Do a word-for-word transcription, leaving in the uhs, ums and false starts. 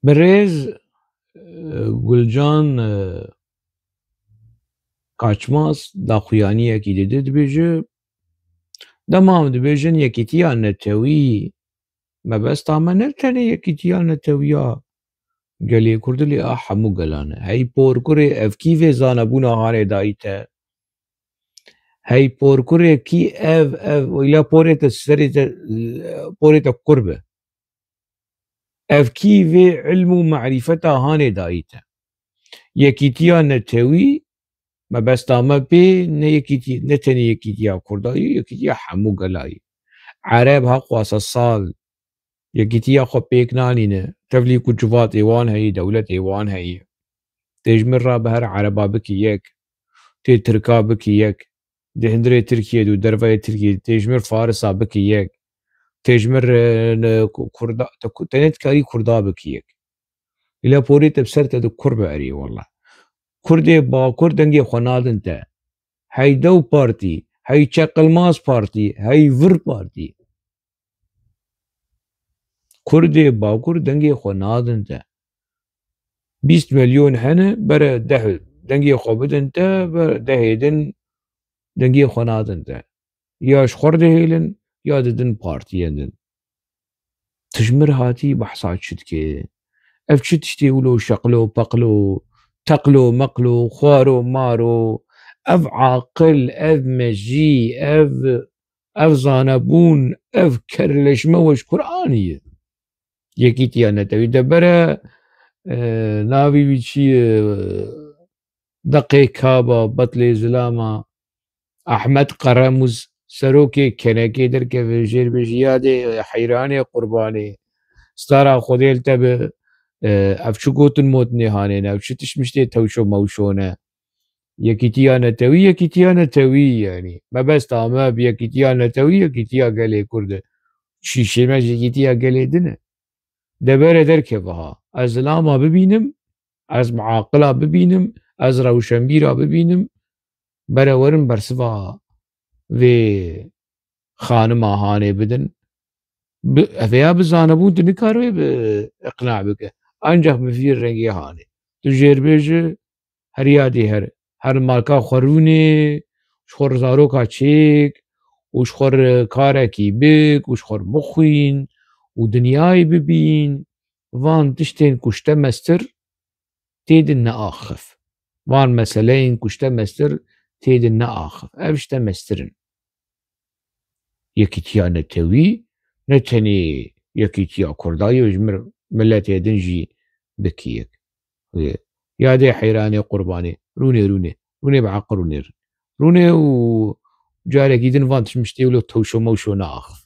Birêz, e, Gulcan, e, Kaçmaz daxuyaniyekî dide, dibêje, dema em dibêjin yekîtiya netewî, mebesta me ne tenê yekîtiya netewî ya gelê Kurd, lê a hemû gelan e. Hey porkurê, ev kî vê zanebûna hanê dayî te? Hey porkurê, kî ev, ev, îla porê te serê te, porê te kur be. Ev kî vê ilm û marîfeta hanê dayî te? Yekîtiya netewî, mebesta me pê ne yekîtî-, ne tenê yekîtiya Kurda ye, yekîtiya hemû gela ye. Ereb heqwasa sal yekîtiya xwe pêk nanîne. Tevlî ku civatê wan heye, dewletê wan heye. Tê ji min re bi her Ereba bikî yek, tê Tirka bikî yek, di hundirê Tirkiyê de û derveyê Tirkiyê de tê ji min Farisa bikî yek, tê ji min re-, ne-, ku-, Kurda, te ku-, tenê dikarî Kurda bikî yek. Îla porê te bi ser te de kur be erê wela. Kurdê Bakur dengê xwe nadin te. Hey dew partî, hey çeqilmaz partî, hey vir partî. Kurdê Bakur dengê xwe nadin te. Bîst milyon hene, bere deh dengê xwe bidin te, bere dehê din dengê xwe nadin te. Ya ji xwe re dihêlin, ya didin partiyên din. Tu ji mir hatî behsa çi dikê? Ev çi tiştê wilo şeqlo, peqlo, teqlo, meqlo, xwaro, maro? Ev aqil, ev mejî, ev, ev zanebûn, ev kerleşme we ji kur aniye? Yekîtiya netewî de bere, e, navî wî çi ye? Deqê Kaba, Betlê Zilama, Ahmet Qeremûz, serokê kenekê derkeve jêr bêjî, yadê heyranê qurbanê. Stara Xwedê li te bi, e, ev çi gotin motinê hanê ne, ev çi tişmiştê tewşo mewşo ne? Yekîtiya netewî, yekîtiya netewî, yanî. Mebesta me bi yekîtiya netewî, yekîtiya gelê Kurd e. Şîşê me ji yekîtiya gelê din e. De bere derkeve ha. Ez zilama bibînim, ez muaqila bibînim, ez rewşenbîra bibînim, bere werin bersiva vê xanima hanê bidin. Bi, ev ya bi zanebûn tu nikare wê bi iqna bike. Ancak bi vî rengê hanê. Tu jêrbêji her yadê her, her malka xwe rûnê, ji xwe re zaroka çêk û ji xwe re karekî bik û ji xwe re bixwîn û dinyayê bibîn. Van tiştên ku ji te mestir tê din neaxif. Van meseleyên ku ji te mestir tê din neaxif. Ev ji te mestir in. Yekîtiya netewî, ne tenê yekîtiya Kurda ye, ji mir miletê din jî bikî yek. Yê. Yadê heyranê qurbanê. Rûnê, rûnê. Rûnê bi eqil rûnê. Rûnê û carekî din van tişmiştê wilo tewşo mewşo neaxif.